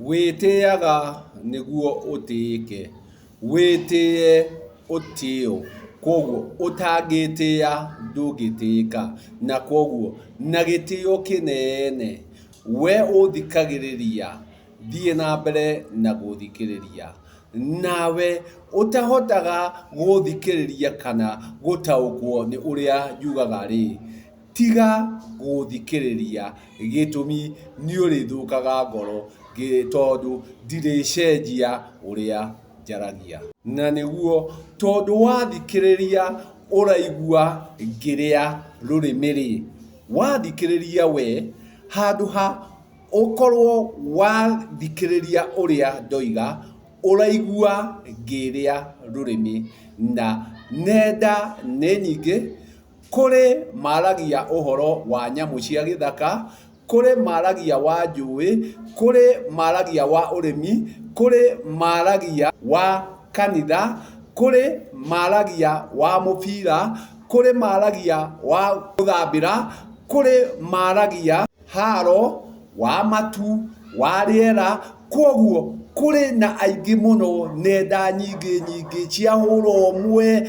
Wĩtĩaga nĩguo ũtĩĩke. Wĩtĩe ũtĩo. Kwoguo ũtangĩtĩa ndũngĩtĩĩka. Na kwoguo na gĩtĩo kĩnene we ũthikagĩrĩria thiĩ na mbere na gũthikĩrĩria. Nawe ũtahotaga gũthikĩrĩria kana gũtaũkwo nĩ ũrĩa njugaga rĩ, tiga gũthikĩrĩria gĩtũmi nĩ ũrĩthũkaga ngoro tondũ ndirĩcenjia ũrĩa njaragia. Na nĩguo tondũ wathikĩrĩria ũraigua ngĩrĩa rũrĩmĩ-rĩ, wathikĩrĩria we handũ ha ũkorwo wathikĩrĩria ũrĩa ndoiga, ũraigua ngĩrĩa rũrĩmĩ. Na nenda nĩ nyingĩ, kũrĩ maragia ũhoro wa nyamũ cia gĩthaka, kũrĩ maragia wa njũĩ, kũrĩ maragia wa ũrĩmi, kũrĩ maragia wa kanitha, kũrĩ maragia wa mũbira, kũrĩ maragia wa gũthambĩra, kũrĩ maragia haro, wa matu, wa rĩera, kwoguo kũrĩ na aingĩ mũno nenda nyingĩ nyingĩ cia hũra ũmwe,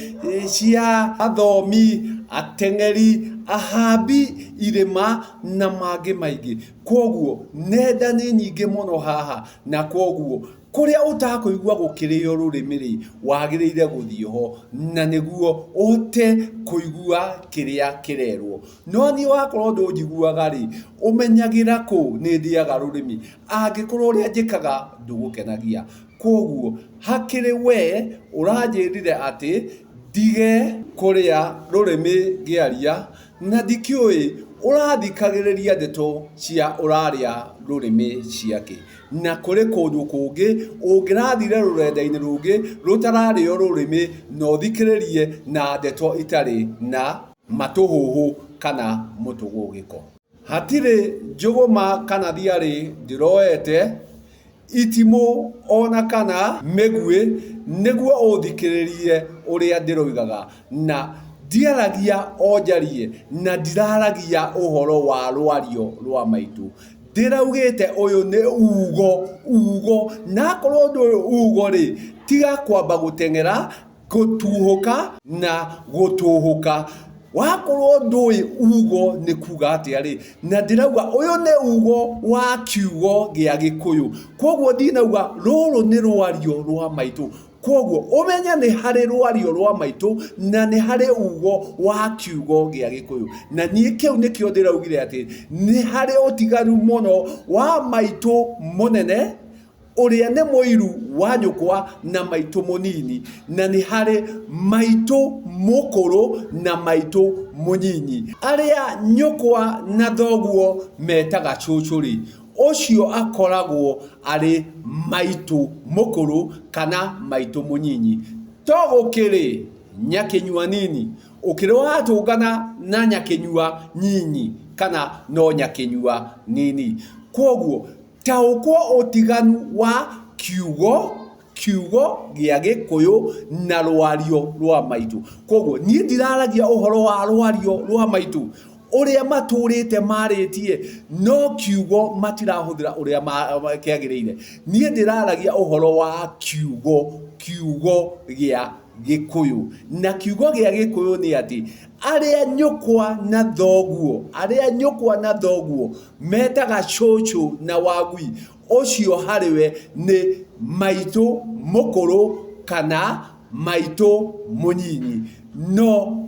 cia athomi, ateng'eri, ahambi irĩma na mangĩ maingĩ. Kwoguo nenda nĩ nyingĩ mũno haha na kwoguo kũrĩa ũtakũigua gũkĩrĩo rũrĩmĩ rĩ, wagĩrĩire gũthiĩ ho na nĩguo ũhote kũigua kĩrĩa kĩrerwo. No niĩ wakorwo ndũnjiguaga rĩ, ũmenyagĩra kũ nĩ ndĩaga rũrĩmĩ angĩkorwo ũrĩa njĩkaga ndũgũkenagia. Kwoguo hakĩrĩ we ũranjĩrire atĩ ndige kũrĩa rũrĩmĩ ngĩaria na ndikĩũĩ ũrathikagĩrĩria ndeto cia ũrarĩa rũrĩmĩ ciakĩ. Na kũrĩ kũndũ kũngĩ ũngĩrathire rũrenda-inĩ rũngĩ rũtararĩo rũrĩmĩ na ũthikĩrĩrie na ndeto itarĩ na matũhũhũ kana mũtũgũgĩko. Hatirĩ njũgũma kana thiarĩ ndĩroete, itimũ o na kana mĩguĩ nĩguo ũthikĩrĩrie ũrĩa ndĩroigaga, na ndiaragia o njarie na ndiraragia ũhoro wa rwario rwa maitũ. Ndĩraugĩte ũyũ nĩ ugo, ugo, na akorwo ndũĩ ugo-rĩ, tiga kwamba gũteng'era gũtuhũka na gũtũhũka. Wakorwo ndũĩ ugo nĩ kuga atĩa rĩ, na ndĩrauga ũyũ nĩ ugo wa kiugo gĩa Gĩkũyũ. Kwoguo ndinauga rũrũ nĩ rwario rwa maitũ. Kwoguo ũmenye nĩ harĩ rwario rwa maitũ na nĩ harĩ ugo wa kiugo gĩa Gĩkũyũ. Na niĩ kĩu nĩkĩo ndĩraugire atĩ nĩ harĩ ũtiganu mũno wa maitũ mũnene ũrĩa nĩ mũiru wa nyũkwa na maitũ mũnini, na nĩ harĩ maitũ mũkũrũ na maitũ mũnyinyi. Arĩa nyũkwa na thoguo metaga cũcũ-rĩ, ũcio akoragwo arĩ maitũ mũkũrũ kana maitũ mũnyinyi. To gũkĩrĩ nyakĩnyua nini, ũkĩrĩ watũngana na nyakĩnyua nyinyi kana no nyakĩnyua nini. Kwoguo Taũkwo ũtiganu wa kiugo, kiugo gĩa Gĩkũyũ na rwario rwa maitũ. Kwoguo niĩ ndiraragia ũhoro wa rwario rwa maitũ, ũrĩa matũrĩte marĩtie, no kiugo matirahũthĩra ũrĩa kĩagĩrĩire. Niĩ ndĩraragia ũhoro wa kiugo, kiugo gĩa Gĩkũyũ. Na kiugo gĩa Gĩkũyũ nĩ atĩ, arĩa nyũkwa na thoguo, arĩa nyũkwa na thoguo metaga cũcũ na wagui, ũcio harĩ we nĩ maitũ mũkũrũ kana maitũ mũnyinyi. No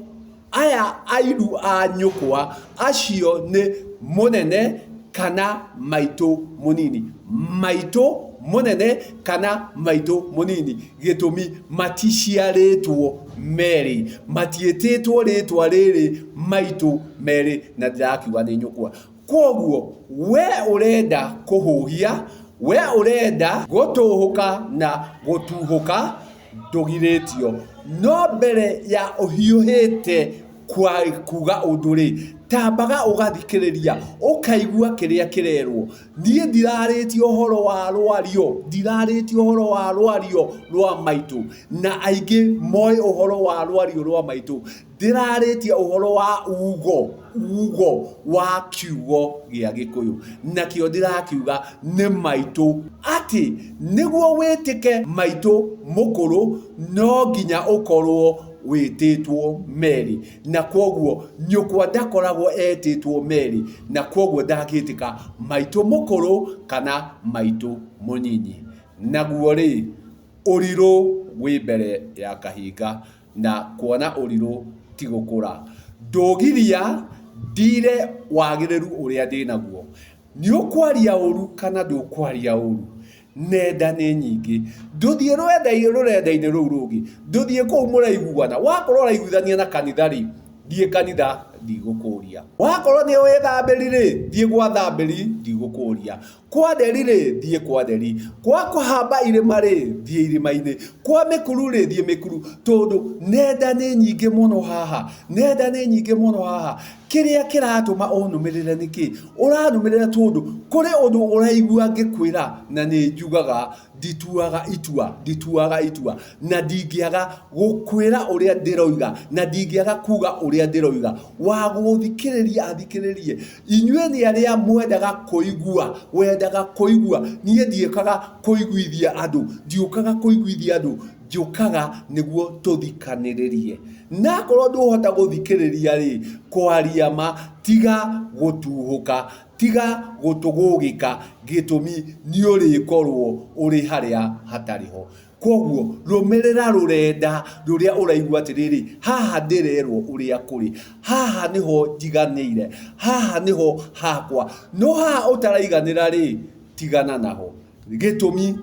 aya airu a nyũkwa, acio nĩ mũnene kana maitũ mũnini. Maitũ mũnene kana maitũ mũnini. Gĩtũmi maticiarĩtwo merĩ, matiĩtĩtwo rĩtwa rĩrĩ maitũ merĩ na ndĩrakiuga nĩ nyũkwa. Kwoguo we ũrenda kũhũhia, we ũrenda gũtũhũka na gũtuhũka ndũgirĩtio. No mbere ya ũhiũhĩte kuga ũndũ rĩ, Tambaga ũgathikĩrĩria, ũkaigua kĩrĩa kĩrerwo. Niĩ ndirarĩtie ũhoro wa rwario, ndirarĩtie ũhoro wa rwario rwa maitũ, na aingĩ moĩ ũhoro wa rwario rwa maitũ. Ndĩrarĩtie ũhoro wa ugo, ugo wa kiugo gĩa Gĩkũyũ, nakĩo ndĩrakiuga nĩ maitũ. Atĩ nĩguo wĩtĩke maitũ mũkũrũ no nginya ũkorwo wĩtĩtwo Mary, na kwoguo nyũkwa ndakoragwo etĩtwo Mary, na kwoguo ndangĩtĩka maitũ mũkũrũ kana maitũ mũnyinyi. Naguo rĩ, ũrirũ wĩ mbere ya kahinga. Na kuona ũrirũ ti gũkũra. Ndũgiria ndire wagĩrĩru ũrĩa ndĩnaguo. Nĩ ũkwaria ũru kana ndũkwaria ũru, nenda nĩ nyingĩ. Ndũthiĩ rũrenda-inĩ rũu rũngĩ, ndũthiĩ kũu mũraiguana. Wakorwo ũraiguithania na kanitha rĩ, thiĩ kanitha ndigũkũria. Wakorwo nĩ ũĩ thambĩri rĩ, thiĩ gwa thambĩri ndigũkũria. Kwa nderi-rĩ, thiĩ kwa nderi. Kwa kũhamba irĩma-rĩ, thiĩ irĩma-inĩ. Kwa mĩkuru-rĩ, thiĩ mĩkuru. Tondũ nenda nĩ nyingĩ mũno haha. Nenda nĩ nyingĩ mũno haha. Kĩrĩa kĩratũma ũnũmĩrĩre nĩ kĩ? Ũranũmĩrĩra tondũ kũrĩ ũndũ ũraigua ngĩkwĩra na nĩ njugaga ndituaga itua, ndituaga itua. Na ndingĩaga gũkwĩra ũrĩa ndĩroiga, na ndingĩaga kuga ũrĩa ndĩroiga. Wa gũthikĩrĩria athikĩrĩrie. Inyuĩ nĩ arĩa mwendaga kũigua, wendaga kũigua. Niĩ ndiũkaga kũiguithia andũ, ndiũkaga kũiguithia andũ, njũkaga nĩguo tũthikanĩrĩrie. Na akorwo ndũhota gũthikĩrĩria-rĩ, kwaria ma, tiga gũtuhũka, tiga gũtũgũgĩka, gĩtũmi nĩ ũrĩkorwo ũrĩ harĩa hatarĩ ho. Kwoguo rũmĩrĩra rũrenda rũrĩa ũraigua atĩrĩrĩ, haha ndĩrerwo ũrĩa kũrĩ, haha nĩho njiganĩire, haha nĩho hakwa. No haha ũtaraiganĩra rĩ, tigana naho. Gĩtũmi,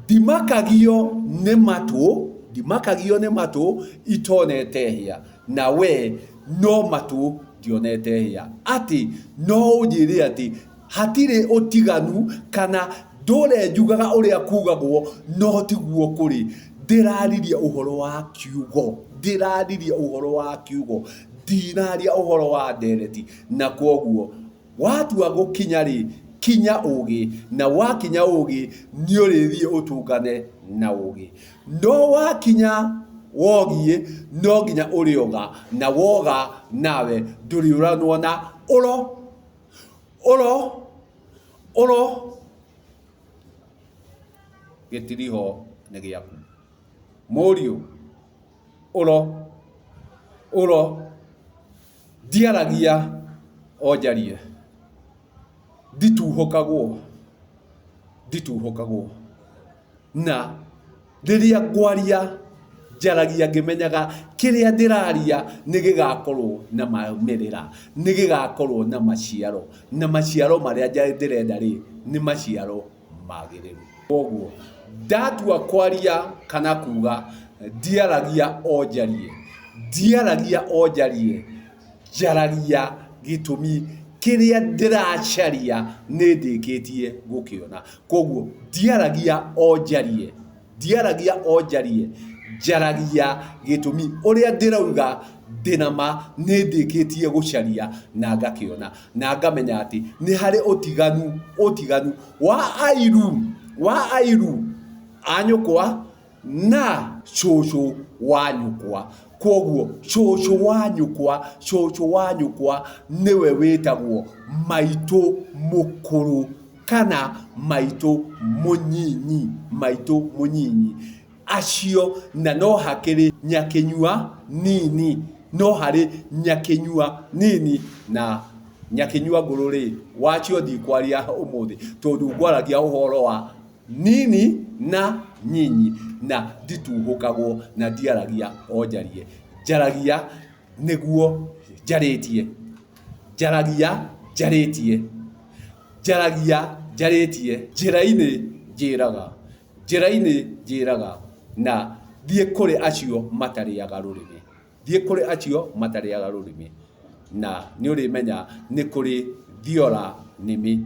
ndimakagio nĩ matũ, ndimakagio nĩ matũ itonete hĩa, na we no matũ ndionete hĩa. Atĩ no ũnjĩre atĩ Hatirĩ ũtiganu kana ndũre njugaga ũrĩa kugagwo no tiguo kũrĩ. Ndĩraririe ũhoro wa kiugo, ndĩraririe ũhoro wa kiugo, ndinaria ũhoro wa ndereti. Na kwoguo watua gũkinya rĩ, kinya ũgĩ, na wakinya ũgĩ nĩ ũrĩthiĩ ũtũngane na ũgĩ. No wakinya wogiĩ no nginya ũrĩoga, na woga nawe ndũrĩũranwo na ũro. Oro oro gĩtiriho nĩ gĩaku. Mũriũ oro oro ndiaragia o njarie, ndituhũkagwo ndituhũkagwo na Rĩrĩa ngwaria, njaragia ngĩmenyaga kĩrĩa ndĩraria nĩ gĩgakorwo na maumĩrĩra, nĩ gĩgakorwo na maciaro, na maciaro marĩa ndĩrenda rĩ, nĩ maciaro magĩrĩru. Kwoguo ndatua kwaria kana kuga, ndiaragia o njarie, ndiaragia o njarie, njaragia gĩtũmi kĩrĩa ndĩracaria nĩ ndĩkĩtie gũkĩona. Kwoguo ndiaragia o njarie, ndiaragia o njarie, njaragia gĩtũmi ũrĩa ndĩrauga ndĩna ma nĩ ndĩkĩtie gũcaria na ngakĩona, na ngamenya atĩ nĩ harĩ ũtiganu, ũtiganu wa airu, wa airu a nyũkwa na cũcũ wa nyũkwa. Kwoguo cũcũ wa nyũkwa, cũcũ wa nyũkwa nĩwe wĩtagwo maitũ mũkũrũ kana maitũ mũnyinyi, maitũ mũnyinyi. Acio na no hakĩrĩ nyakĩnyua nini, no harĩ nyakĩnyua nini na nyakĩnyua ngũrũ rĩ, wacio ndikwaria ũmũthĩ tondũ ngwaragia ũhoro wa Nini na nyinyi, na ndituhũkagwo na ndiaragia o njarie. Njaragia nĩguo njarĩtie. Njaragia njarĩtie. Njaragia njarĩtie. Njĩra-inĩ njĩraga. Njĩra-inĩ njĩraga na thiĩ kũrĩ acio matarĩaga rũrĩmĩ. Thiĩ kũrĩ acio matarĩaga rũrĩmĩ, na nĩ ũrĩmenya nĩ kũrĩ thiora nĩmĩ.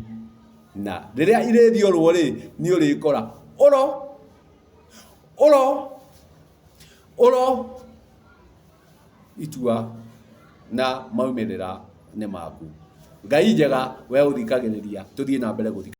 Na rĩrĩa irĩthiorwo rĩ, nĩ ũrĩkora ũro, ũro, ũro, itua na maumĩrĩra. Nĩ maku. Ngai njega we ũthikagĩrĩria, tũthiĩ na mbere gũthikĩrĩria.